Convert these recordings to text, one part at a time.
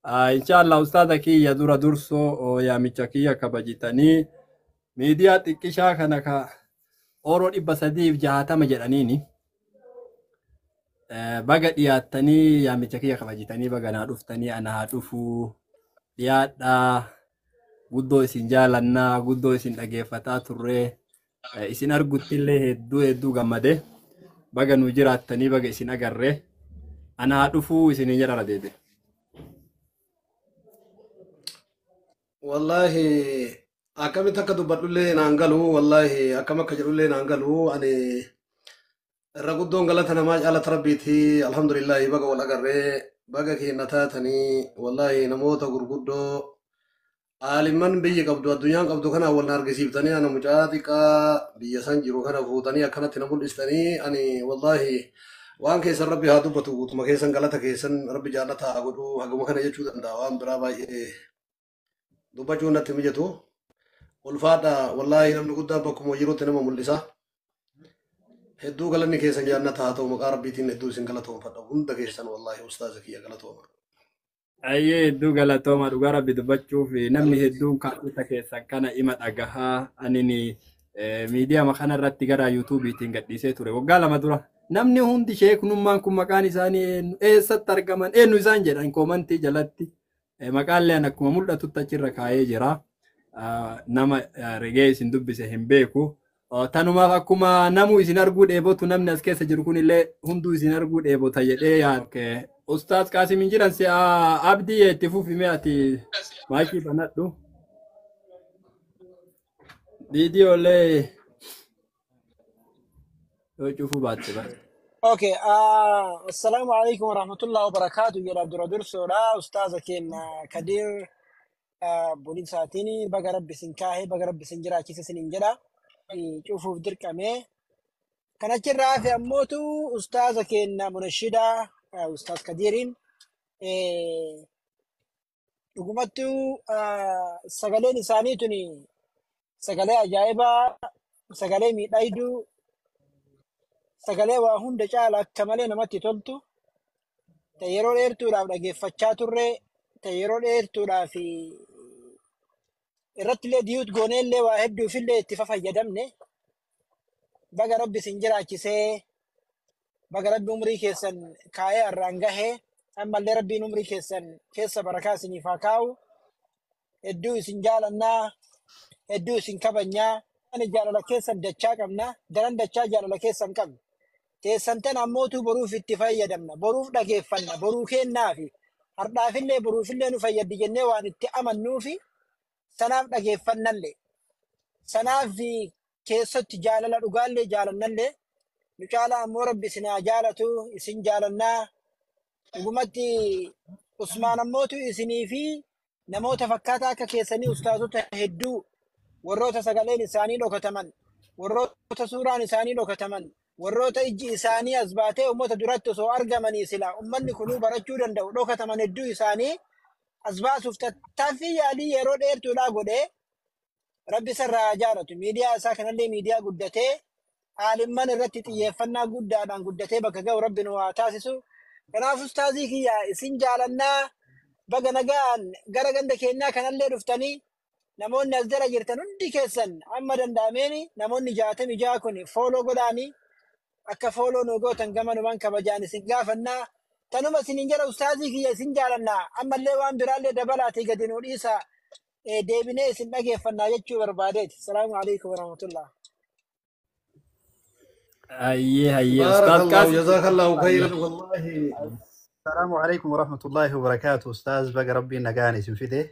Inshallah ustaaza kiyya dura dursoo yaamicha kiyya kabajitanii miidiyaa xiqqishaa kana ka Oro 360 jedhaniini. Baga dhiyaattanii yaamicha kiyya kabajitanii baga naa dhuftanii, ana haa dhufuu, dhiyaadhaa. Guddoo isin jaalannaa, guddoo isin dhageeffataa turree, isin arguttillee hedduu hedduu gammade. Baga nu jiraattanii, baga isin agarree, ana haa dhufuu isiniin jedhara deebi'e. Wallaahi akkamitti akka dubbadhullee naan galu, wallaahi akkam akka jedhullee naan galu. Ani irra guddoon galata namaa caalata rabbiiti. Alhamdulillahi, baga wal agarree, baga keenya taatanii. Wallaahi namoota gurguddoo aalimman biyyi qabdu, addunyaan qabdu kana wal na argisiiftanii, ana mucaa xiqqaa biyya san jiru kana fuutanii akkanatti na mul'istanii, ani wallaahi waan keessan rabbi haa dubbatu. Guutuma keessan galata keessan rabbi jaallata haa godhu. Haguma kana jechuu danda'a, waan biraa baay'ee dubbachuun natti mijatu. Ulfaadha, wallaahi namni guddaan bakkuma jirutti nama mul'isa. Hedduu galanni keessan jaannata haa ta'u. Maqaa rabbiitiin hedduu isin galatoomfadha hunda keessan. Wallaahi ustaaza kiyya, galatooma. Ayyee, hedduu galatooma. Dhugaa rabbi dubbachuuf namni hedduun kaasota keessan kana ima dhagahaa. Anini miidiyaa kana irratti gara yuutuubiitiin gadhiisee ture waggaa 2 dura. Namni hundi sheeknummaan kun maqaan isaanii eenyu, eessatti argaman, eenyu isaan jedhan koomantii jalatti. Maqaan akkuma mul'atutti achirra kaa'ee jira. Nama rigee isin dubbise hin beeku. Tanumaaf akkuma namu isin arguu dheebotu, namni as keessa jiru kunillee hunduu isin arguu dheebota jedhee yaad. Ustaaz Qaasim hin jiran si Abdii, itti fufime, ati maayikii banadhu. Viidiyoolee yoo cufuu baatte bara. Okay, assalamu alaikum warahmatullahi wabarakatuh jedha dura dursoodha. Ustaaza keenya Kadir Bulinsaatiin, baga rabbi isin kaahee, baga rabbi isin jiraachise isiniin jedha. Cufuuf dirqamee. Kan achirraa hafe ammootu ustaaza keenya Munashidaa, Ustaaz Kadiriin dhugumattuu sagaleen isaanii tuni sagalee ajaa'ibaa, sagalee miidhagduu, sagalee waa hunda caala akka malee namatti toltu, ta yeroo dheertuudhaaf dhageeffachaa turre, ta yeroo dheertuudhaaf irratti illee diyuut goonee illee waa hedduuf illee itti fayyadamne. Baga rabbi isin jiraachisee, baga rabbi umrii keessan kaayee har'aan gahee. Ammallee rabbiin umrii keessan keessa barakaa isiniif haa kaa'u. Hedduu isin jaalannaa, hedduu isin kabajnaa. Ani jaalala keessan dachaa qabna, daran dachaa jaalala keessan qabna. Teessan tan ammootu boruuf itti fayyadamna, boruuf dhageeffanna, boruu kennaafi hardhaafillee boruufillee nu fayyaddi jennee waan itti amannuufi sanaaf dhageeffannallee, sanaaf keessatti jaalala dhugaallee jaalannallee. Nu caalaa ammoo rabbi isin haa jaalatu. Isin jaalannaa dhugumatti. Usmaan ammootu isinii fi namoota fakkaataa akka keessanii ustaazota hedduu, warroota sagaleen isaanii dhokataman, warroota suuraan isaanii dhokataman, warroota ijji isaanii as baatee uummata duratti osoo argamanii sila ummanni kunuu barachuu danda'u dhokataman hedduu isaanii as baasuuf tattaaffii yaalii yeroo dheertuudhaa godhee, rabbi isarraa haa jaalatu. Miidiyaa isaa kanallee miidiyaa guddatee aalimman irratti xiyyeeffannaa guddaadhaan guddatee bakka ga'u rabbi nu haa taasisu. Kanaaf ustaazii kiyya, isin jaalannaa. Baga nagaan gara ganda keenyaa kanallee dhuftanii. Namoonni as jala jirtan hundi keessan amma danda'ameeni namoonni 66 kun follow godhaanii, akka follow nu gootan gama numaan kabajaan isin gaafannaa. Tanuma isinin jala, ustaazii kiyya, isin jaalannaa. Ammallee waan biraallee dabalaatii gadi nu dhiisa, deebinee isin dhageeffannaa jechuu barbaadeeti. Salaamu alaikum warahmatullah. Hayyee hayyee, Ustaaz بارك الله Qaasim. جزاك الله خيرا والله. السلام عليكم ورحمة الله وبركاته. أستاذ، baga rabbiin nagaan isin fide.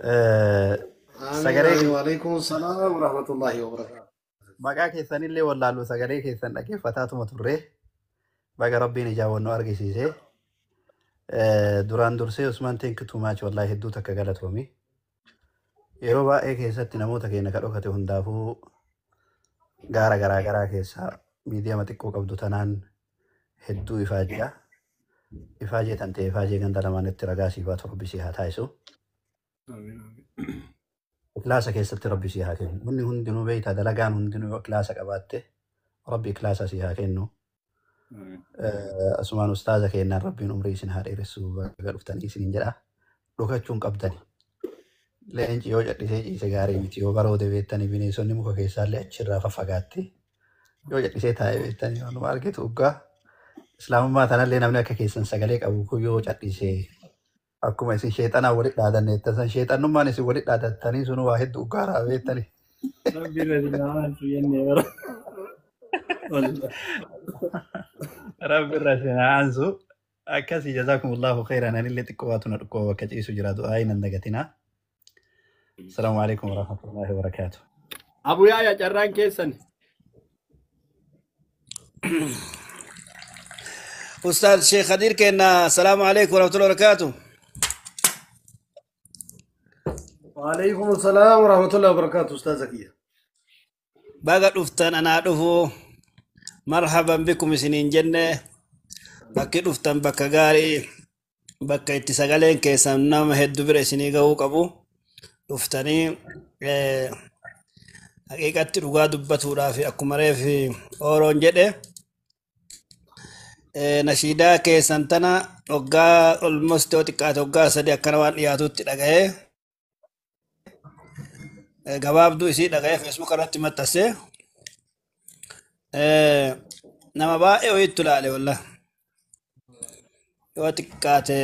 آمين. Sagalee آمين، وعليكم السلام ورحمة الله وبركاته. Maqaa keessanillee wallaallu, sagalee keessan dhaggeeffataatuma turre. Baga rabbiin ijaawwannu argisiise. Duraan dursee Usmaan, thank you too much, wallahi hedduu takka galatoomi. Yeroo baay'ee keessatti namoota keenya ka dhokate hundaafuu gaara garaa garaa keessaa miidiyaa xiqqoo qabdu tanaan hedduu ifaajja. Ifaajee tan ta'e ifaajee ganda lamaanitti ragaa siif haa ta'u, rabbi si haa taasisu. Ikhlaasa keessatti rabbi si haa kennu. Wanni hundinuu beektaa, dalagaan hundinuu yoo ikhlaasa qabaatte, rabbi ikhlaasa si haa kennu. Asumaan ustaaza keenyaan Rabbiin umrii isin haa dheeressu baga dhuftanii isiniin jedha. Dhokachuu hin qabdani. Leenci yoo callisee ciise gaarii miti, yoo baroode beektanii bineensonni muka keessaallee achirraa faffagaatti. Yoo callisee taa'ee beektanii waanuma argitu dhugaa. Islaamummaa tanallee namni akka keessan sagalee qabu kun yoo callisee akkuma isin sheexanaan walitti dhaadanneettan san sheexannummaan isin walitti dhaadattanii sun waa hedduu uggaaraa beektanii. Rabbi irra isin jennee bara. Rabbi irra isin aansu. Akkasii jazaakumullahu khairan, anillee xiqqoo waatu na dhukkoo bakka ciisu jira, du'aa hin dagatinaa. Asalaamu alaikum warahmatullahi wabarakaatuh. Abu Yaaya, carraan keessan. أستاذ شيخ خدير كنا، السلام عليكم ورحمة الله وبركاته. وعليكم السلام ورحمة الله وبركاته أستاذ زكية. Baga dhuftan, anaa dhufu, مرحبا بكم isiniin jenne. Bakki dhuftan bakka gaarii, bakka itti sagaleen keessan nama hedduu bira isinii gahuu qabu dhuftanii. Haqiiqatti dhugaa dubbatuudhaaf, akkuma reef ooroon jedhe, nashiidaa keessan tana waggaa almost yoo xiqqaate waggaa 3 akkana waan dhiyaatutti dhaga'ee, gabaabduu isii dhaga'ee Facebook irratti maxxansee, nama baay'ee wayiitu ilaale. Walla yoo xiqqaate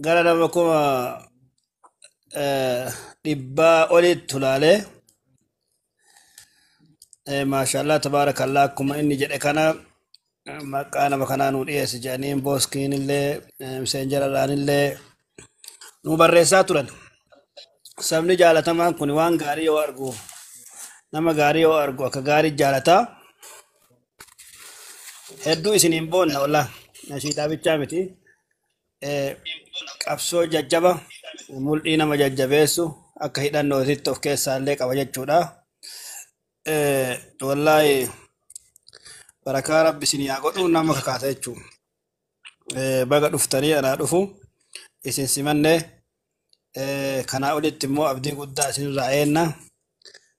gara nama 100,000 olitti ilaale. Maashaallah, tabaarakallah. Akkuma inni jedhe kana, maqaa nama kanaa nuu dhiyeesse jedhanii booskiin illee miseenjararraan illee nu barreessaa turan. Sabni jaalatamaan kun waan gaarii yoo argu, nama gaarii yoo argu, akka gaarii jaalataa. Hedduu isiniin boonna walla nashiidaa bichaa miti. Qabsoo jajjaba mul'ii nama jajjabeessu akka hidhannootitti of keessaa illee qaba jechuudha. Wallaahi barakaa Rabbi isin haa godhu, nama kakaata jechuudha. Baga dhuftanii, anaa dhufu, isin simanne. Kanaa olitti immoo abdii guddaa isinirraa eenna.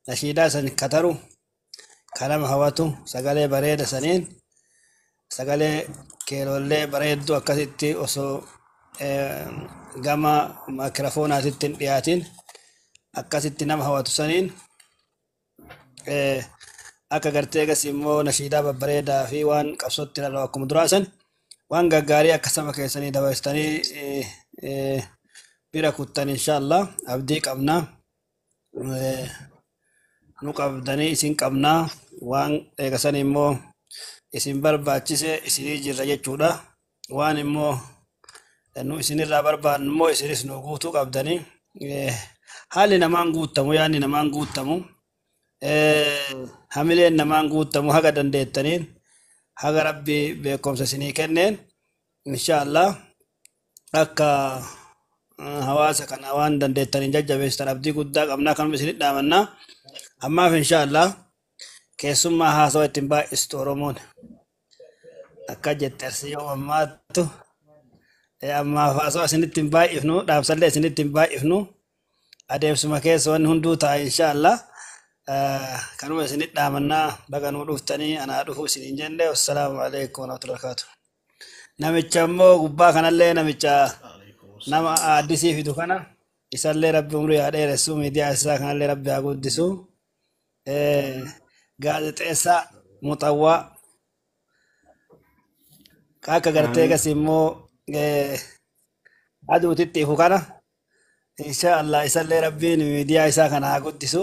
Nashiidaa san kataru kanama hawatu sagalee bareeda saniin, sagalee keelollee bareedduu akkasitti osoo gama maakirafoonaatitti hin dhiyaatin akkasitti nama hawatu saniin, akka gartee gas immoo nashiidaa babbareedaa fi waan qabsootti rarra'u akkuma duraa san waan gaggaarii akka saba keessanii dabarsitanii bira kuttan inshaallah abdii qabna. Nu qabdanii isin qabnaa, waan eegasan immoo isin barbaachise isinii jirra jechuudha. Waan immoo nu isinirraa barbaannu immoo isinis nu guutuu qabdanii. Haalli namaan guuttamu, yaadni namaan guuttamu, hamileen namaan guuttamu, haga dandeettaniin, haga Rabbi beekumsa isinii kenneen, inshaallah akka hawaasa kana waan dandeettaniin jajjabeessitan abdii guddaa qabnaa, kanuma isinit dhaamannaa. Ammaaf inshaallah keessummaa haasawa ittiin baay'istu Oromoon akka jette Arsii yoo ammaattu, ammaaf haasawa isinitti hin baay'ifnu, dhaamsallee isinitti hin baay'ifnu. Adeemsuma keessa wanni hunduu ta'a inshaallah. Kanuma isinit dhaamannaa, baga nuu dhuftanii, anaa dhufu isiniin jenne. Wassalaamu alaikum warahmatullahi wabarakatuh. Namicha immoo gubbaa kanallee, namicha nama addisii fidu kana, isallee Rabbi umrii haa dheeressu, miidiyaa isaa kanallee Rabbi haa guddisu. Gaazexeessaa muxawwaa akka gartee gas immoo aduutitti ifu kana, insha Allah isallee Rabbiin miidiyaa isaa kana haa guddisu.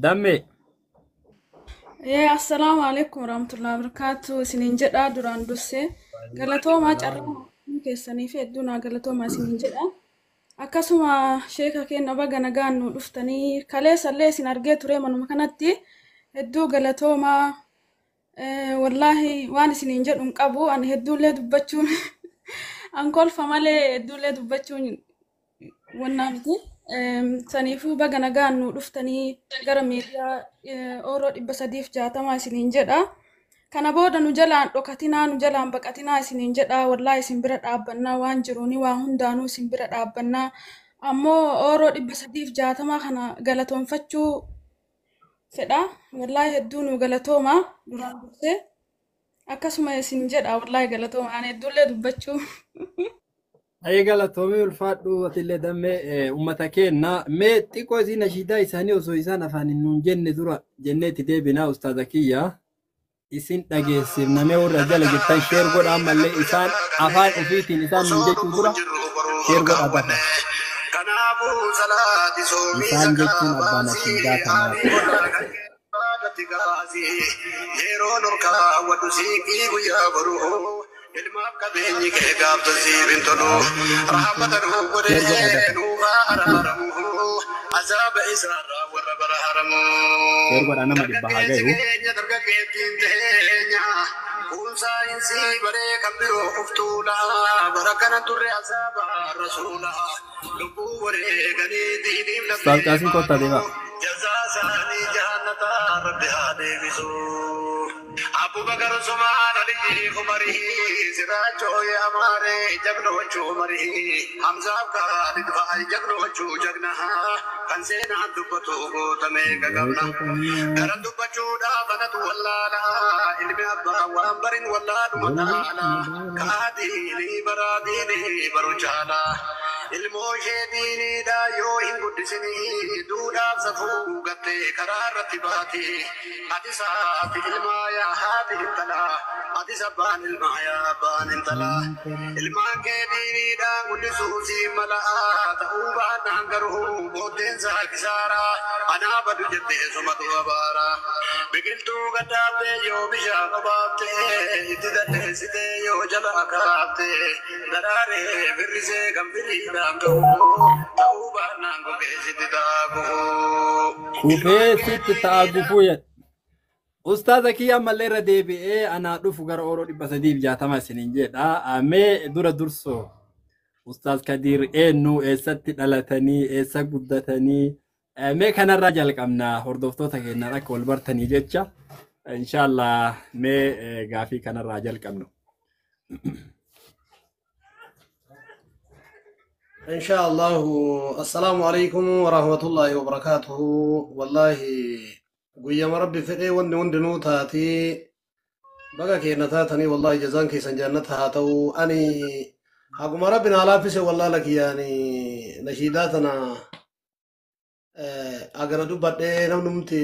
Damme. Assalaamu alaikum warahmatullahi wabarakatuh. Isiniin jedha duraan dursee. Galatoomaa, carraa keessanii fi hedduu naa galatoomaa isiniin jedha. Akkasuma sheeka keenya baga nagaan nu dhuftanii, kaleessallee isin argee ture manuma kanatti, hedduu galatoomaa. Wallaahi waan isiniin jedhu hin qabu. Ani hedduullee dubbachuun an kolfa malee hedduullee dubbachuun wannaa miti. Saniifuu baga nagaan nu dhuftanii gara miidiyaa Ooroo 360 isiniin jedha. Kana booda nu jalaan dhokatinaa, nu jalaan baqatinaa isiniin jedha. Wallaahi isin bira dhaabbannaa, waan jiruuni waa hundaanuu isin bira dhaabbannaa. Ammoo Ooroo 360 kana galatoonfachuu fedha. Wallaahi hedduu nu galatooma duraan dursee. Akkasuma isin jedha wallaahi galatooma ani hedduullee dubbachuu. Ayyee galatoomii ulfaadhu atillee dammee uummata keenya mee xiqqoo isin nashiidaa isaanii osoo isaan afaan hin nuun jenne dura jennee itti deebinaa ustaaza kiyya isin dhageessifna mee warra jala jirtan sheer godha ammallee isaan afaan ofiitiin isaan nuun jechuu dura sheer godha dafa. Isaan jechuun abbaa nashiidaa kanaati. Yeroon ol kaawwadhu siiqii guyyaa boruu ilmaaf qabeenyi kee gaafta siif hin tolu rahmata nuu Sheer godha godhee dafa. nuufaa araaramu azaaba isaarraa warra bara haramu. Sheer godha nama dhibba haa Dargaggeessi gahu. keenya dargaggeettiin teenya kun saayinsii baree kan biroo uftuula bara kana turre azaaba rasuula lubbuu wareeganii diiniif Ustaaz lafee Qaasim kottaa baanu deemaa. jazaa isaanii jannata rabbi haa deebisu. Abubakar Usmaan Ali Umari Siraachoo Amaare jagnochuu Umari Hamzaaf Kaalid fa'aa jagnochuu jagna kan seenaan dubbatu gootamee gagabna. Gara dubbachuudhaaf anatu wallaala ilmi abbaa waan barin wallaaluma taala kaadiinii baraadiinii baru jaala. Ilmoo ishee diiniidha yoo hin guddisinii duudhaaf safuu gattee karaa irratti baati. Ati saati ilmaa yaa haati intalaa ati sabbaan ilmaa yaa abbaan intalaa. Ilmaan kee diiniidhaan guddisuu sii mala ta'uu baannaan garuu booddeen isaa kisaaraa anaa badu jettee sumatu abaara. Biqiltuu gaddaaftee yoo bishaan obaaftee itti dandeessitee yoo jala kaaftee daraaree firrisee kan firiidhaan ga'u ta'uu baannaan gogeessitti ta'a. Kufee sitti ta'a gufuu jedha. Ustaaza kiyya ammallee irra deebi'ee anaa dhufu gara Ooroo 360 isiniin jedha. Mee dura dursoo Ustaaz Kadiir eenyu eessatti dhalatanii eessa guddatanii mee kanarraa jalqabna hordoftoota keenyaan akka wal bartanii jecha inshaallah mee gaafii kanarraa jalqabnu. إن شاء الله السلام عليكم ورحمة الله وبركاته والله قيام ربي فئي ون وندنو تاتي بقى كي نتاتني والله جزان كي سنجنتها تو أني حكم ربنا على فسي والله لك يعني نشيداتنا أجر dubbadhee namnumti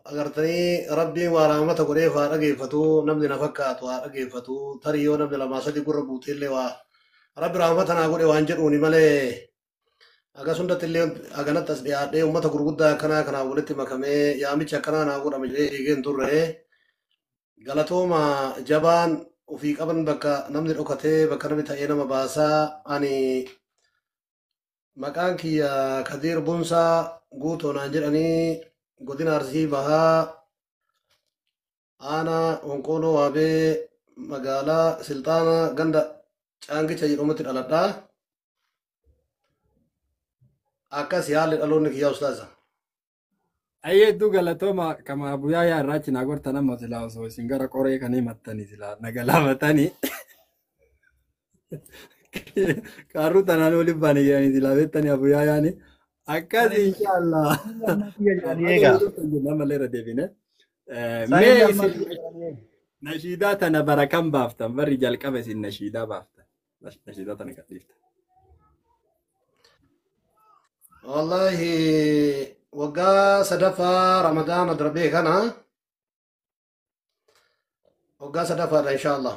agartanii rabbiin waa raamata godheef haa dhageeffatu namni na fakkaatu haa dhageeffatu tarii yoo namni lamaa sadi gurra buuteellee waa rabbi raamata naa godhe waan jedhuuni malee agas hundatti illee aganatti as dhiyaadhee uummata gurguddaa akkanaa kanaa walitti makamee yaamicha akkanaa naa godhame jedhee eegeen turre galatooma jabaan ofii qaban bakka namni dhokatee bakka namni ta'ee nama baasaa ani maqaan kiyya Kadiir Bunsaa Guutoo naan jedhanii godina Arsii Bahaa aanaa Honqooloo Waabee magaalaa Silxaana ganda Caangicha jedhamutti dhaladhaa. Akkas haalli dhaloonni kiyyaa ustaaza. Ayyee hedduu galatooma kama abuyyaa yaa irraa cinaa gortan amma silaa osoo isin gara qoree kan himattanii silaa nagalaafatanii. Kaarruu tanaan waliin baane jedhanii silaa beektanii abuyyaa yaani akkas inshaallah. Egaa. Namallee irra deebine. Mee isin nashiidaa tana bara kam baaftan? Barri jalqaba isin nashiidaa baaftan. Nashiidaa tana gadhiiftan. Wallaahi waggaa sadaffaa Ramadaana darbee kana waggaa sadaffaadha inshaallah.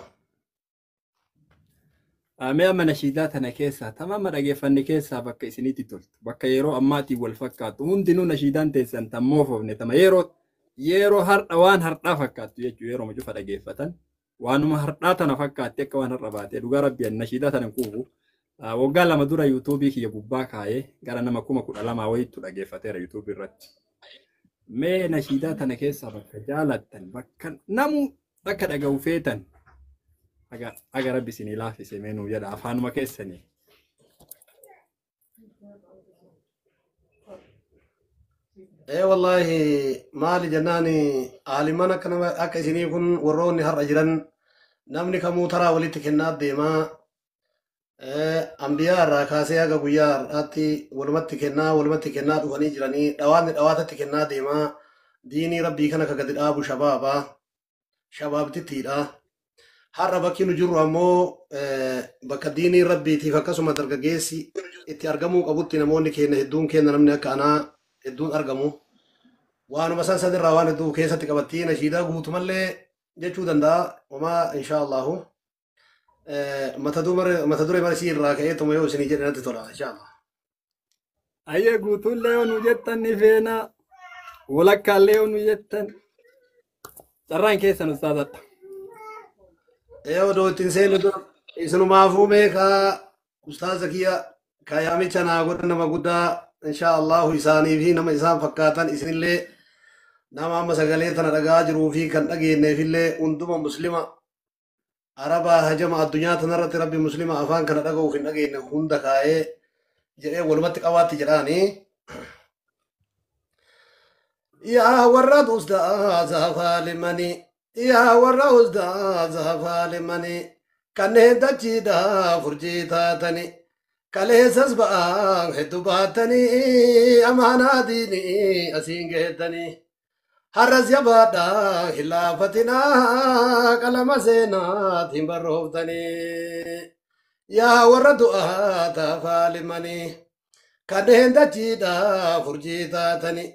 Mee amma nashiidaa tana keessaa tamama dhageeffanne keessaa bakka isinitti toltu bakka yeroo ammaatiin wal fakkaatu hundinuu nashiidaan teessan tan moofofne tama yeroo yeroo har'a waan har'aa fakkaattu jechuudha yeroo cufa dhageeffatan waanuma har'aa tana fakkaatti akka waan har'a baatee dhugaa rabbi ani nashiidaa tana kuufu waggaa 2 dura yuutuubii kiyya gubbaa kaayee gara nama 12,000 wayiitu dhageeffateera yuutuubii irratti. Mee nashiidaa tana keessaa bakka jaalattan bakka namu bakka dhaga'u feetan aga rabbi isinii laaffise mee nuu jedha afaanuma keessanii. Ee wallaahi maali jennaani aaliman akka nama akka isinii kun warroonni har'a jiran namni kamuu taraa walitti kennaa deemaa ambiyaa irraa kaasee haga guyyaa har'aatti walumatti kennaa dhufanii jiranii dhawaanni dhawaatatti kennaa deemaa Diinii rabbii kana ka gadi dhaabu shabaabaa shabaabtittiidha. Har'a bakki nu jirru ammoo bakka diinii rabbiitiif akkasuma dargaggeessi itti argamuu qabutti namoonni keenya hedduun keenya namni akka anaa hedduun argamu. Waanuma san sanirraa waan hedduu keessatti qabattii nashiidaa guutumallee jechuu danda'a. Homaa insha Allahu. Mata duree marsii irraa ka'eetuma yoo isinii jedhe natti tola insha Allah. Ayyee guutuullee yoo nu jettan ni feena. Walakkaallee yoo nu jettan. Carraan keessan ustaazadha. Ee odoo ittiin seenu dura isinumaafuu meekaa ustaaza kiyya kayaamicha naa godhan nama guddaa insha Allahu isaanii fi nama isaan fakkaatan isinillee nama amma sagalee tana dhagaa jiruu fi kan dhageenyeefillee hunduma muslima arabaa hajama addunyaa tanarratti rabbi muslima afaan kana dhaga'uuf hin dhageenye hunda kaa'ee jedhee walumatti qabaatti jedhaanii. Yaa warra ustaaza faalimanii yaa warra ustaaza faalimanii kanneen dachiidhaa furjii taatanii kaleessas ba'aan hedduu baatanii amaanaa diinii asiin geettanii har'as jabaadhaa hin laafatinaa qalama seenaatiin barrooftanii yaa warra du'aa taafaalimanii kanneen dachiidhaa furjii taatanii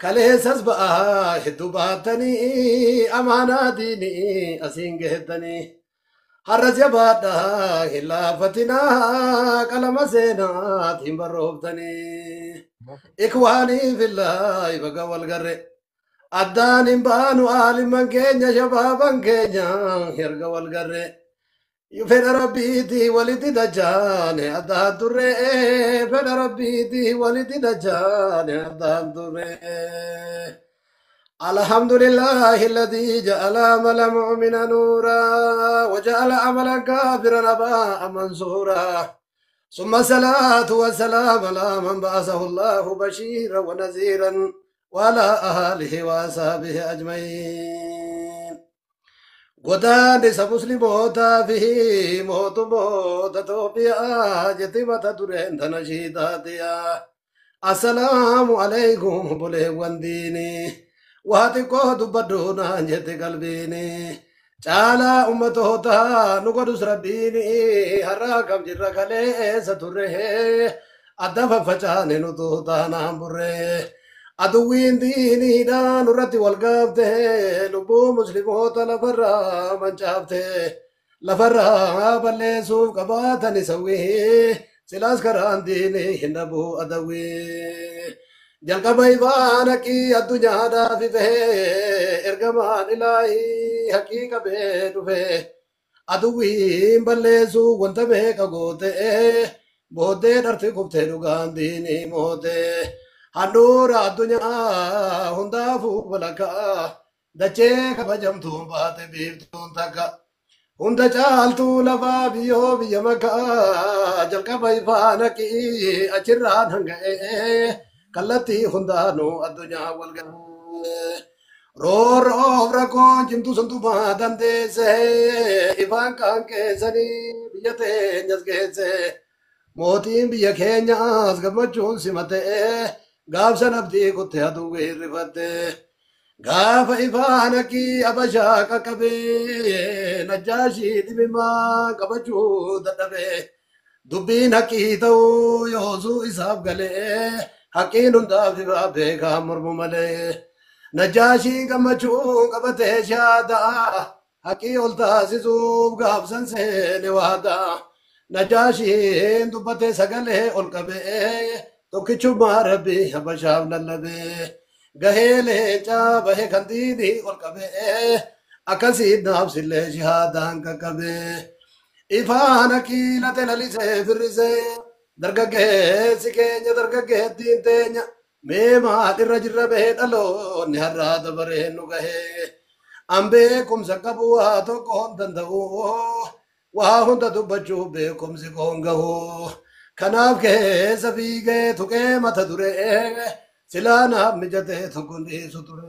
kaleessas ba'aa hedduu baatanii amaanaa diinii asiin geettanii har'as jabaadhaa hin laafatinaa qalama seenaatiin barrooftanii ikwaanii fillaahi baga wal garre addaan hin baanu aalimman keenya shabaaban keenya erga wal garre fedha rabbiiti walitti dachaane addaan turre fedha rabbiiti walitti dachaane addaan turre. الحمد لله الذي جعل عمل مؤمنا نورا وجعل عملا كافرا أباء منصورا ثم الصلاة والسلام على من بعثه الله بشيرا ونذيرا وعلى آله وأصحابه أجمعين. Godaannisa muslimootaa fi mootummoota Itoophiyaa jetti mata dureen tana shiitaatiyaa. Assalaamu alaikum buleewwan diinii. Waa xiqqoo dubbadhu naan jette qalbiini. Caalaa ummatootaa nu godhus rabbiini. Har'a kam jirra kaleessa turre. Adda faffacaane nutu taanaan burre. Aduwwiin diiniidhaan nurratti wal gaafte. Lubbuu musliimoota lafarraa mancaafte. Lafarraa balleessuuf qabaatani sawwii. Silaas karaan diinii hin dhabu adawwii. Jalqaba ifaan haqii addunyaadhaaf ifee ergamaan ilaahii haqii qabee dhufe. Aduwwiin balleessuu wanta beeka goote booddee dharti kuftee dhugaan diinii moote. Handhuura addunyaa hundaafuu walakkaa dachee kabajamtuun baate biiftuun takka. Hunda caaltuu lafaa biyyoo biyya makaa jalqaba ifaan haqii achirraan hanga'ee. Kallattii hundaanuu addunyaa wal ga'e. Roorroof rakkoon cimtuu santumaa dandeesse. Ifaan kaan keessanii biyya teenyas geesse. Mootiin biyya keenyaas gammachuun simate. Gaafsan abdii kuttee aduu hirrifatte. Gaafa ifaan haqii abashaa qaqqabee najjaashii dhibimaa qabachuu dadhabee. Dubbiin haqii ta'uu yoosuu isaaf galee. Haqiin hundaaf ifaa beekaa mormu malee. Najjaashiin gammachuu qabatee shaadaa. Haqii ol taasisuuf gaafsan seene waadaa. Najjaashiin dubbatee sagalee ol qabee. Tokkichummaa rabbii habashaaf lallabee. Gahee leencaa bahee kan diinii ol qabee. Akkasiin naafsillee shahaadaan qaqqabee. Ifaan haqii late lalisee firrisee. Dargaggeessi keenya dargaggeettiin teenya mee maal irra jirra bahee dhaloonni har'aa dabaree nu gahee. An beekumsa qabu waa tokko hin danda'u waa hunda dubbachuu beekumsi koo hin gahu. Kanaaf keessa fiigee tuqee mata duree silaa naaf mijatee tokko hin dhiisu ture.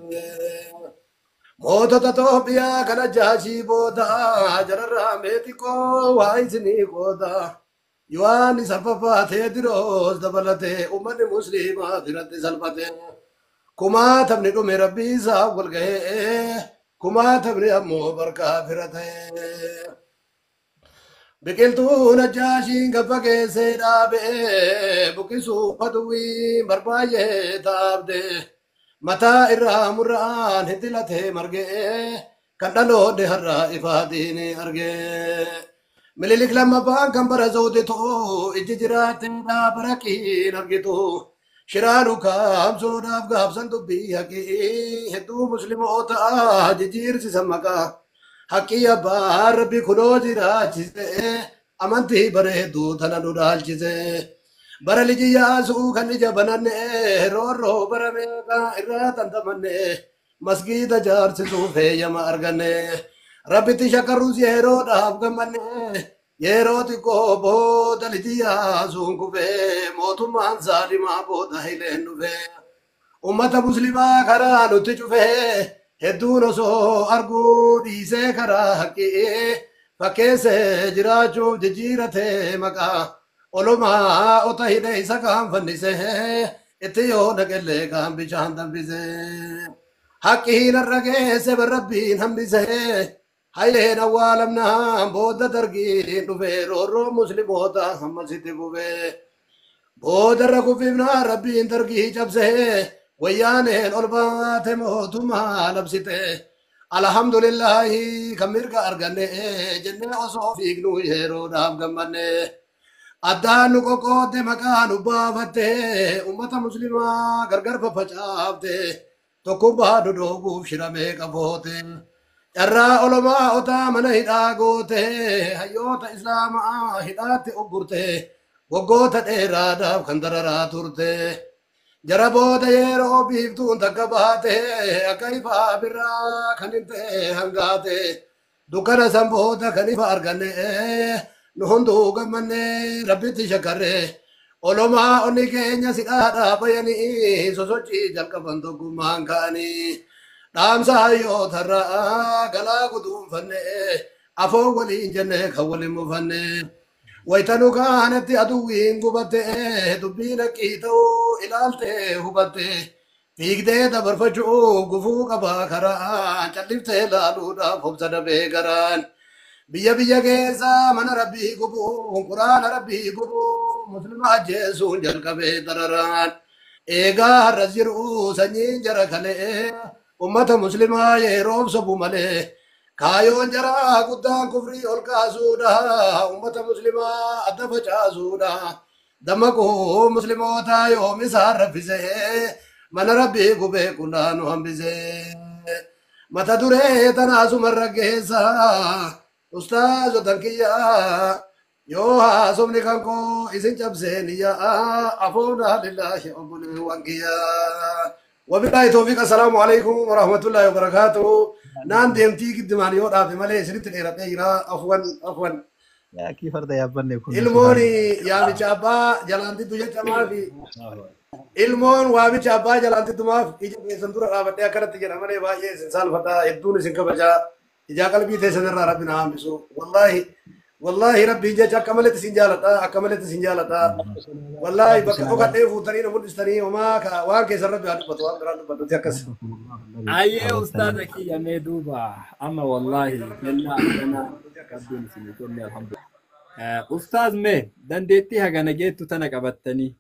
Mootota Itoophiyaa kana jaashii booda jararraa meetii koo waa isinii qooda. Yohaannis arfaffaa Teediroos dabalatee uummanni musliimaa biratti salphate. Kumaatamni dhume rabbii isaa wal gahee kumaatamni ammoo barkaa fira ta'ee. Biqiltuun ajaashiin gabba keessee dhaabee buqqisuu faduwii barbaayee taabde mataa irraa murraan hiddilatee margee kan dhaloonni har'aa ifaatiin argee. Mililik lammaffaan kan bara zawditu ijji jiraattee baraqiin argitu shiraanu kaamsuudhaaf gaafsan dubbii haqii hedduu musliimoota jijjiirsisan maqaa. Haqqii abbaa rabbi kunoo jiraachise amantii bareedduu tana nu dhaalchise. Bara liji yaasuu kan ija bananne roorroo bara meeqa irraa tantamanne masgiida jaarsisuuf heeyyama arganne. Rabbitti shakarruus yeroodhaaf gammanne yeroo xiqqoo booda liji yaasuun kufee mootummaan zaalimaa booda hileen dhufee. Ummata muslimaa karaa nutti cufee hedduun osoo arguu dhiisee karaa haqqii fakkeessee jiraachuuf jijjiiratee maqaa olumaa ota hidhe isa kaan fannisee itti yoo naqellee kaan bishaan danfisee. Haqqiin har'a geesse barrabbiin hambisee hayileen awwaalamnaan booda dargiin dhufee roorroo musliimoota hammasitti fufee. Boodarra kufifnaa rabbiin dargii cabsee wayyaaneen ol baate mootummaa labsite. Alhamdulillahi kan mirga arganne jennee osoo fiignu yeroodhaaf gammanne. Addaan nu qoqqoodde maqaa nu baafatte ummata muslimaa gargar faffacaafte tokkummaa dhodhooguuf shiramee qaboote. Carraa olomaa otaa mana hidhaa goote hayyoota islaamaa hidhaatti uggurte waggoota dheeraadhaaf kan dararaa turte. Jara booda yeroo biiftuun takka baate akka ifaa birraa kan hin ta'e hangaate dukkana san booda kan ifa arganne nu hunduu gammanne rabbitti shakarre olomaa onni keenya sidhaadhaa bayanii sosochii jalqaban tokkummaan ka'anii dhaamsa hayyootarraa galaa guduunfanne afoo waliin jenne kan waliin mufanne. Wayitanu kaanatti aduwwiin gubatte dubbiin haqqii ta'uu ilaalte hubatte fiigdee dabarfachuu gufuu qabaa karaan calliftee laaluudhaaf obsa dhabee garaan biyya biyya keessa mana rabbii gubuun quraana rabbii gubuun muslima ajjeesuun jalqabee dararaan eegaa har'as jiru sanyiin jara kalee ummata muslimaa yeroof sobu malee kaayoon jaraa guddaan kufrii ol kaasuudha ummata muslimaa adda facaasuudha dammaquu musliimoota yoom isaan raffise mana rabbii gubee qullaa nu hambise mata duree tanaasumarra geessa ustaazotan kiyya yoo haasofni kan koo isin cabseen iyya afoona lillaahi obboleewwan kiyya. Wabillahi tawfiq assalaamu alaikum warahmatullahi wabarakatuh. Naan deemtii giddumaan yoo dhaabe malee isinitti dheeradhee jira afwan afwan. Yaakii farda yaabbanne kun Ilmoon yaamicha abbaa jalaan diddu jecha maafi ilmoon waamicha abbaa jalaan diddumaaf ija keessan dura dhaabadhee akkanatti jedha malee baay'ee isin saalfadhaa hedduun isin kabajaa ijaa qalbii teessan irraa rabbi na hambisu. Wallaahi wallaahi rabbiin jecha akka maletti isin jaaladha akka maletti isin jaaladha. Wallaahi bakka dhokadhee fuutanii na mul'istanii homaa waan keessan rabbi haa dubbatu waan biraan dubbatutti akkas. Ayyee ustaaza kiyya mee duuba amma wallaahi kennaa akkanaa rabbiin isinii kenne alhamdulillah. Ustaaz mee dandeettii hagana geettu tana qabattanii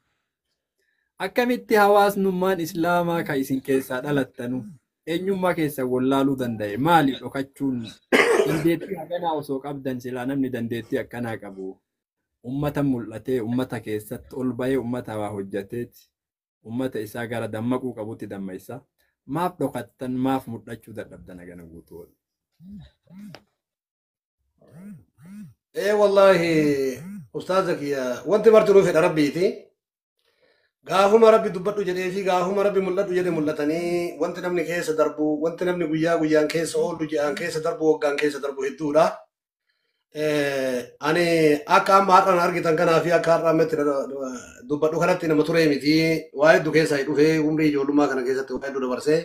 akkamitti hawaasnummaan islaamaa kan isin keessaa dhalattanu eenyummaa keessan wallaaluu danda'e maali dhokachuun dandeettii haganaa osoo qabdan silaa namni dandeettii akkanaa qabu ummata mul'atee ummata keessatti ol bahee ummata waa hojjateeti ummata isaa gara dammaquu qabutti dammaysa maaf dhokattan maaf mul'achuu dadhabdan hagana guutuu wal. Ee wallaahi ustaaza kiyya wanti marti nuuf fedha rabbiiti. Gaafuma rabbi dubbadhu jedhee fi gaafuma rabbi mul'adhu jedhe mul'atanii wanti namni keessa darbu wanti namni guyyaa guyyaan keessa oolu ji'aan keessa darbu waggaan keessa darbu hedduudha. Ani akka amma har'aan argitan kanaa fi akka har'a ammatti dubbadhu kanatti nama turee miti waa hedduu keessaa dhufee umrii ijoollummaa kana keessatti waa hedduu dabarsee.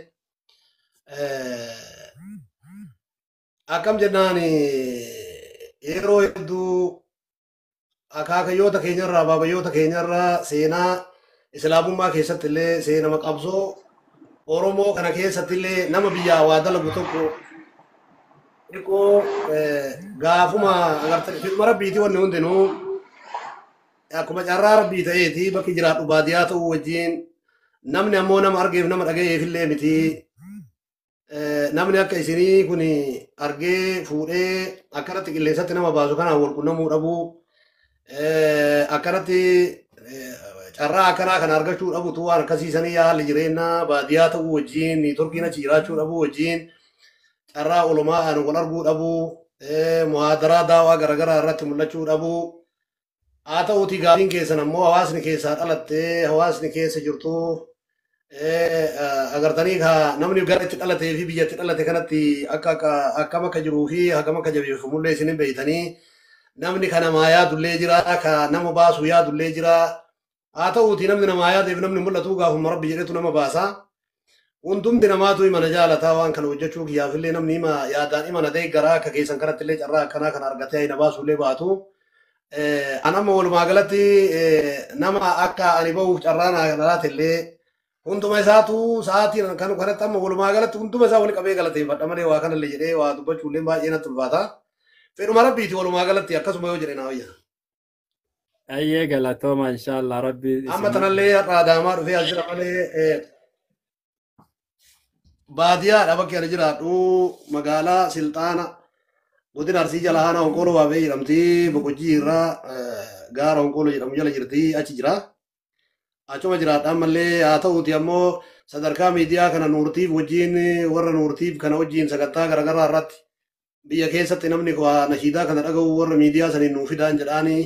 Akkam jennaan yeroo hedduu akaakayyoota keenyarraa abaabayyoota keenyarraa seenaa islaamummaa keessatti illee seenama qabsoo Oromoo kana keessatti illee nama biyyaa waa dalagu tokko xiqqoo gaafuma agartanii fedhuma rabbiiti wanni hundinuu akkuma carraa rabbii ta'eeti bakki jiraadhu baadiyyaa ta'uu wajjin namni ammoo nama argeef nama dhaga'eef illee miti. Namni akka isinii kun argee fuudhee akkanatti qilleensatti nama baasu kanaan wal qunnamuu dhabuu akkanatti carraa akkanaa kana argachuu dhabutu waan akkasiisanii haalli jireenyaa baadiyyaa ta'uu wajjin turkiin achi jiraachuu dhabuu wajjin carraa olumaa wal arguu dhabuu muhaadaraa daawaa garaagaraa irratti mul'achuu dhabuu haa ta'uuti gaafiin keessan ammoo hawaasni keessaa dhalattee hawaasni keessa jirtu agartanii ka namni gara itti dhalatee fi biyya itti dhalate kanatti akka akkam akka jiruu fi akkam akka jabeeffamullee isin hin beeytanii namni ka namaa yaadullee jira ka nama baasu yaadullee jira haa ta'uuti namni namaa yaadeef namni mul'atu gaafuma rabbi jedhetu nama baasa. Hundumti namaatu hima na jaalataa waan kana hojjechuu kiyyaafillee namni hima yaadaan hima na deeggaraa akka keessan kanatti illee carraa akkanaa kana argatee na baasullee baatu. An amma walumaa galatti nama akka ani bahuuf carraa naa laate illee hunduma isaatu sa'aatii kan kanatti amma walumaa galatti hunduma isaa wal qabee galateeffadha malee waa kanallee jedhee waa dubbachuullee baay'ee natti ulfaata. Fedhuma rabbiiti walumaa galatti akkasuma yoo jedhe naa wayya. Ayyee galatooma inshallah rabbi Amma isin tanallee har'a Adaamaa dhufee as jira malee baadiyyaadha bakki ani jiraadhu magaalaa Silxaana godina Arsii jala haana Honqooloo Baabee jedhamti Boqojjii irraa gaara Honqooloo jedhamu jala jirti achi jira. Achuma jiraadha ammallee haa ta'uuti ammoo sadarkaa miidiyaa kana nuurtiif wajjin warra nuurtiif kana wajjin sagantaa garaagaraa irratti biyya keessatti namni waa nashiidaa kana dhaga'u warra miidiyaa saniin nuu fidaan jedhaanii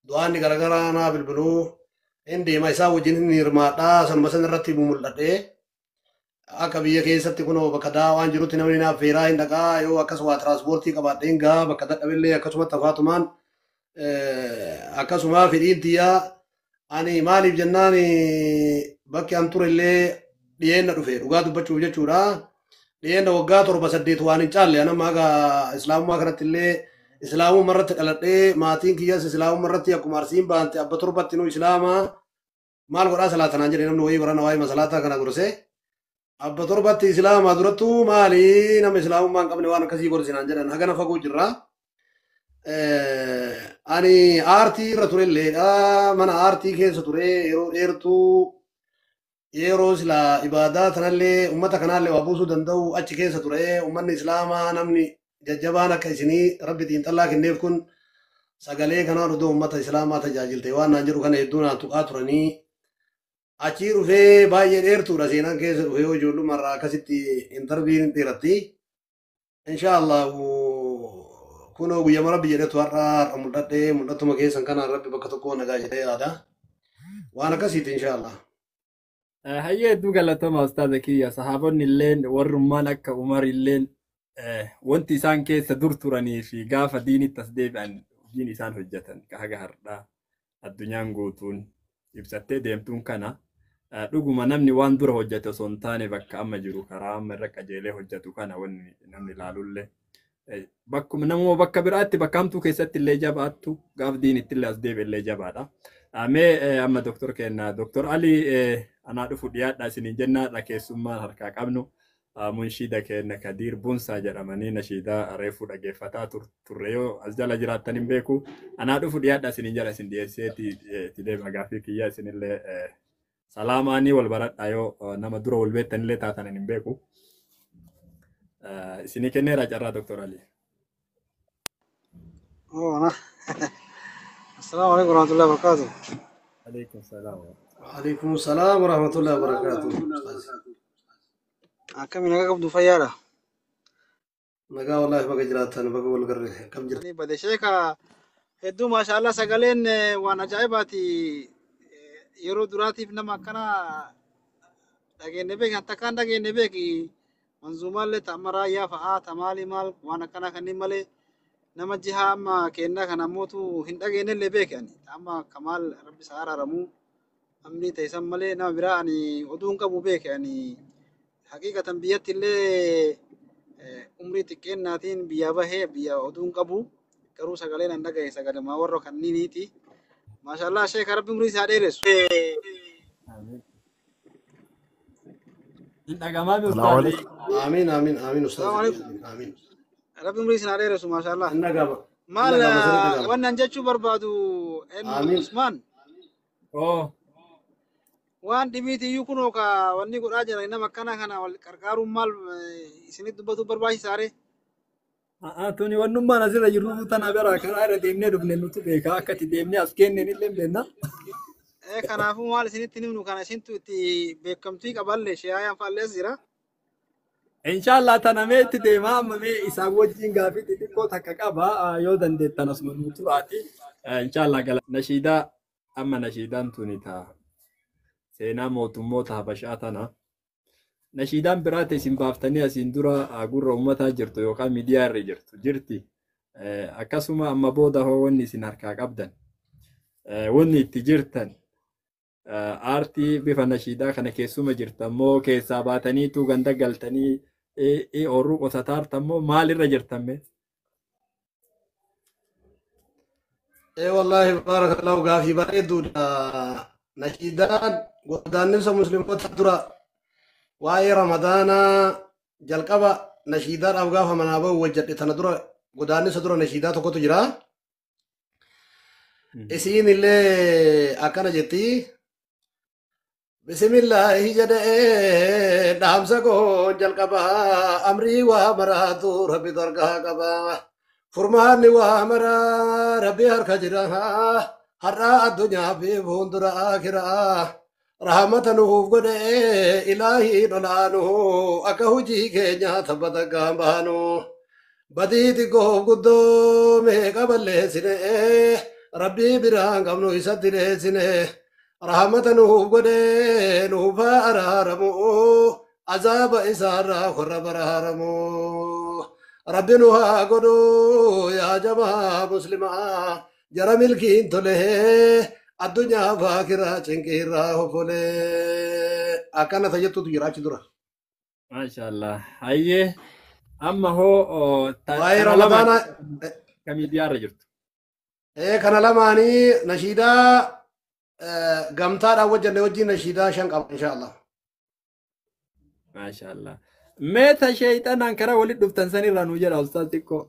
du'aanni garaagaraa naa bilbiluu hin deema isaa wajjin hin hirmaadhaa sanuma san irratti mul'adhee akka biyya keessatti kunoo bakka daawaan jirutti namni naaf feeraa hin dhaqaa yoo akkas waa tiraanspoortii qabaadheen gaa bakka dadhabillee akkasumatti hafaatumaan akkasuma fedhiin tiyyaa ani maaliif jennaan bakki an ture illee dhiyeenna dhufe dhugaa dubbachuuf jechuudha. Dhiyeenna waggaa 7 8 waan hin caalle anamma haga islaamummaa kanatti illee islaamummaa irratti dhaladhee maatiin kiyyas islaamummaa irratti akkuma arsiin baante abba torbatti nu islaamaa maal godhaa salaatanaan jedhe namni wayii barana waa'ee masalaataa kana gorsee. Abba torbatti islaamaa durattuu maali nama islaamummaa hin qabne waan akkasii gorsinaan jedhan hagana fagoo jirra. Ani aartii irra ture illeedha mana aartii keessa ture yeroo dheertuu yeroo sila ibaadaa tanallee ummata kanaallee waa buusuu danda'u achi keessa ture ummanni islaamaa namni jajjabaan akka isinii rabbi xiinxallaa kenneef kun sagalee kanaan odoo ummata islaamaa tajaajilte waan naan jedhu kana hedduu naan tuqaa turanii achii dhufee baay'ee dheertuudha seenaan keessa dhufee yoo ijoollummaarraa akkasitti intarviin dheeratti. Inshaallah kunoo guyyama rabbi jedhetu har'a har'a mul'adhee mul'atuma keessan kanaan rabbi bakka tokko nagaa jedhee yaada. Waan akkasiiti inshaallah. Hayyee hedduu galatooma ustaaza kiyya sahaabonni illeen warrummaan akka Umar illeen wanti isaan keessa dur turanii fi gaafa diinitti as deebi'an hojiin isaan hojjetan ka haga har'aa addunyaan guutuun ibsattee deemtuun kana dhuguma namni waan dura hojjete osoo hin taane bakka amma jiru karaa amma irra qajeelee hojjetu kana wanni namni ilaalullee bakkuma namuma bakka biraatti bakka hamtuu keessatti illee jabaattu gaaf diinitti illee as deebi'e illee jabaadha. Mee amma doktor kenna doktor Ali anaa dhufu dhiyaadha isiniin jennaadha keessummaan harkaa qabnu munshiida kenna Kadiir Bunsaa jedhamanii nashiidaa reefuu dhageeffataa turre yoo as jala jiraattan hin beeku anaa dhufu dhiyaadha isiniin jala isin dhiyeesseeti itti deema gaaffii kiyya isinillee salaamaanii wal baradha yoo nama dura wal beektanillee taatan hin beeku. Isinii kenneera carraa doktor Ali. Oh, nah. Assalamu alaikum warahmatullahi wabarakatuh. Alaikum salaam. Alaikum salaam wa rahmatullahi wa barakatuh. Akkami nagaa qabdu fayyaadha. Nagaa wallaahi baga jiraattan baga wal garre akkam jirtu. Ani bade sheeka hedduu maashaallah sagaleen waan ajaa'ibaati. Yeroo duraatiif nama akkana dhageenye beeki takkaan dhageenye beeki manzuumaallee ta'amma raayyaa fa'aa tamaali maal waan akkanaa kanneen malee nama jihaa amma kennaa kana ammootu hin dhageenyellee beeki ani amma kamaal rabbi isaa araaramuu amni ta'isan malee nama biraa ani oduu hin qabu beeki ani haqiiqatan biyyatti illee umrii xiqqeennaatiin biyyaa bahee biyya oduu hin qabu garuu sagaleen an dhagaye sagalemaa warra kanniiniiti. Maashaallah sheeka rabbi umrii isaa dheeressu. Hin dhagamaami Salaamu ustaazi. alaikum. Amiin amiin amiin Salaamu ustaazi alaikum. amiin amiin. Rabbi umrii isin haa dheeressu maashaallah. Hin dhagama. Hin Maal dhagama sirriitti dhagama. wanni an jechuu barbaadu eenyu Amiin. Usmaan Oo. waan dhibiiti iyyuu kunoo ka wanni godhaa jiran nama akkana kana wal qarqaaruun maal isinitti dubbatu barbaachisaa ree? Tuni wannummaan asirra jirru tana bira karaa irra deemnee dhufne nutu beeka akka itti deemnee as kenneen illee hin beekna. Kanaafuu maal isinitti himnu kana isintu itti beekamtii qaballe shi'aayaan faallees jira. Inshaallah tana mee itti deemaa amma mee isaan wajjin gaafii xixiqqoo takka qaba yoo dandeettan asuma nu turaati. Inshaallah gala nashiidaa amma nashiidaan tuni ta'a seenaa mootummoota Habashaa tana. Nashiidaan biraati isin baaftanii asiin dura gurra uummataa jirtu yookaan miidiyaa irra jirtu jirti. Akkasuma amma booda hoo wanni isin harkaa qabdan wanni itti jirtan aartii bifa nashiidaa kana keessuma jirtan moo keessaa baataniitu ganda galtanii ooyiruu qotataartan moo maalirra jirtan mee? Ee wallaahi baarakallahu gaafii bareeduudha. Nashiidaan godaannisa musliimoota dura waa'ee ramadaanaa jalqaba nashiidaadhaaf gaafa manaa bahu hojjedhe tana dura godaannisa dura nashiidaa tokkotu jira. Isiin illee akkana jetti. Bismillaahi jedhee dhaamsa koo jalqaba amrii waa maraatu rabbi dargaa qaba. Furmaanni waa maraa rabbi harka jira. Har'a addunyaa fi fuuldura akiraa. Rahmata nuuf godhe ilaahii dholaanu akka hojii keenya tabbata gaambaanu. Badii xiqqoof guddoo meeqa balleessine rabbii biraan qabnu isatti dheessine. Rahmata nuuf godhe nuuf haa araaramu azaaba isaarraa korra baraaramu. Rabbi nu haa godhu yaa jamaa muslimaa jara milkiin tole addunyaa faakiraa cinqiirraa hofole. Akkana tajettutu jira achi dura. Maashaallah. Hayyee amma hoo Waa'ee tana lamaan ramadaanaa ka miidiyaa irra jirtu. Kana lamaanii nashiidaa gamtaadhaan hojjenne wajjin nashiidaa 5 qaba inshaallah. Maashaallah. Mee ta sheeyxanaan karaa walitti dhuftan sanirraa nuu jedha ustaaz xiqqoo.